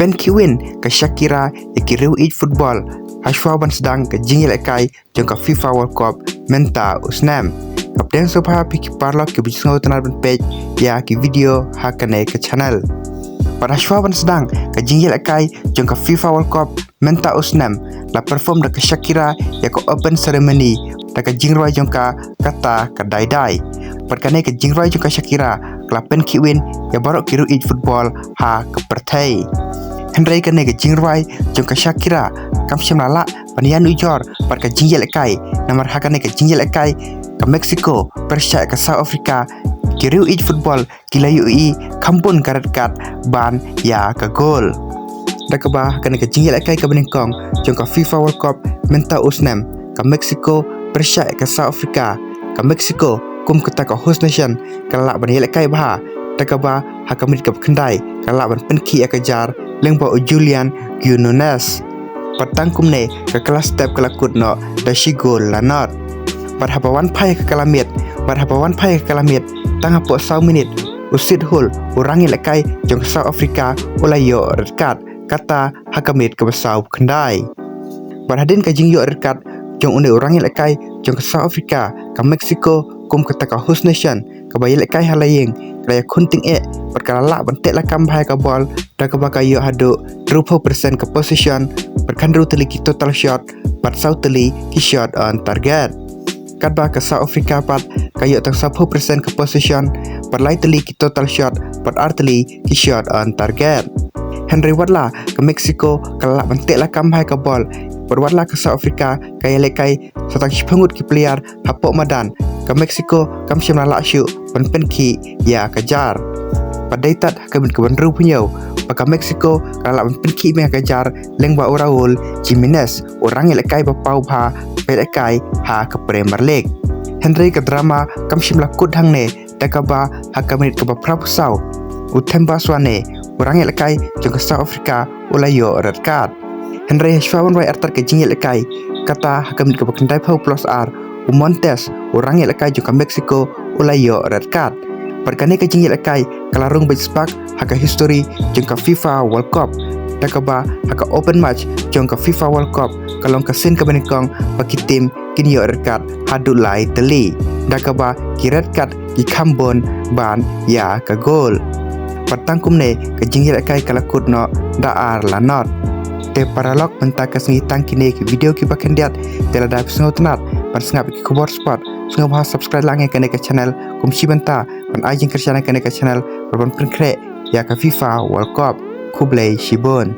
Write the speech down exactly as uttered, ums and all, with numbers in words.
pynkhih win ka Shakira ïa ki riew ïeit football hashwa ban sdang ka jingïalehkai jong ka FIFA World Cup mynta u snem. Ka pdeng sngewbha phi ki paralok kiba ju sngewtynnat ban peit ïa ki video ha kane ka channel. Bad hashwa ban sdang ka jingïalehkai jong ka FIFA World Cup mynta u snem, la perform da ka Shakira ïa ka open ceremony da ka jingrwai jong ka Kata Ka Dai Dai. Bad kane ka jingrwai jong ka Shakira ka la pynkhih win ïa baroh ki riew ïeit football ha ka pyrthei. Hynrei kane ka jingrwai jong ka Shakira kam shym la lah ban ïanujor bad ka jingïalehkai, namar ha kane ka jingïalehkai ka Mexico pyrshah ka South Africa, ki riew ïeit football ki la ïohi kham bun ka red card ban ïa ka goal. Da kaba ha kane ka jingïalehkai kaba nyngkong jong ka FIFA World Cup mynta u snem, ka Mexico pyrshah ka South Africa. Ka Mexico kum kata ka host nation ka la lah ban ïalehkai bha, da kaba ha ka minit kaba khyndai ka la lah ban pynkhih ïa ka jar lyngba u Julian Quiñones. Bad tang kumne ka kylla step ka la kut noh da shi goal la nod. Bad haba wan phai ka kylla miet, bad haba wan phai ka kylla miet, tang hapoh saw minit, u Sead Hoole, u rangïalehkai jong ka South Africa, u la ïoh red card, kata ha ka minit kaba saw khyndai. Bad hadien ka jingïoh red card jong une u rangïalehkai jong ka South Africa, ka Mexico kum kata ka host nation kaba ïalehkai ha la ïing ka la ïakhun tyngeh bad ka la lah ban teh lakam bha ïa ka bol, da kaba ka ïoh haduh hynriewphew percent ka possession bad ka hynriew tylli ki total shot bad saw tylli ki shot on target. Katba ka South Africa pat ka ïoh tang sawphew percent ka possession bad lai tylli ki total shot bad ar tylli ki shot on target. Hynrei wat la ka Mexico ka la lah ban teh lakam bha ïa ka bol, bad wat la ka South Africa ka ïalehkai sa tang shiphew ngut ki player hapoh madan, ka Mexico kam shym la lah shuh ban pynkhih ïa ka jar. Bad dei tad ha ka minit kaba hynriewphew hynñiew ba ka Mexico ka la lah ban pynkhih beit ïa ka jar lyngba u Raul Jimenez, u rangïalehkai ba paw bha ba ïalehkai ha ka Premier League. Hynrei ka drama kam shym la kut hangne, da kaba ha ka minit kaba phra phew saw, u Themba Zwane, u rangïalehkai jong ka South Africa, u la ïoh red card. Hynrei hashwa ban wai artat ka jingïalehkai, kata ha ka minit kaba khyndaiphew plus ar, u Montes, u rangïalehkai jong ka Mexico, u la ïoh red card. Bad kane ka jingïalehkai ka la rung beit spah ha ka history jong ka FIFA World Cup, da kaba ha ka open match jong ka FIFA World Cup ka long ka sien kaba nyngkong ba ki team kin ïoh red card haduh lai tylli, da kaba ki red card ki kham bun ban ïa ka goal. Bad tang kumne ka jingïalehkai ka la kut noh da ar la nod. Te paralok, mynta ka sngi tang kine ki video kiba khyndiat. Te lada phi sngewtynnat ban sngap ïa ki khubor sport, sngewbha subscribe lang ïa kane ka channel kum shi bynta ban ai jingkyrshan ïa kane ka channel bad ban pynkhreh ïa ka FIFA World Cup. Khublei shibun.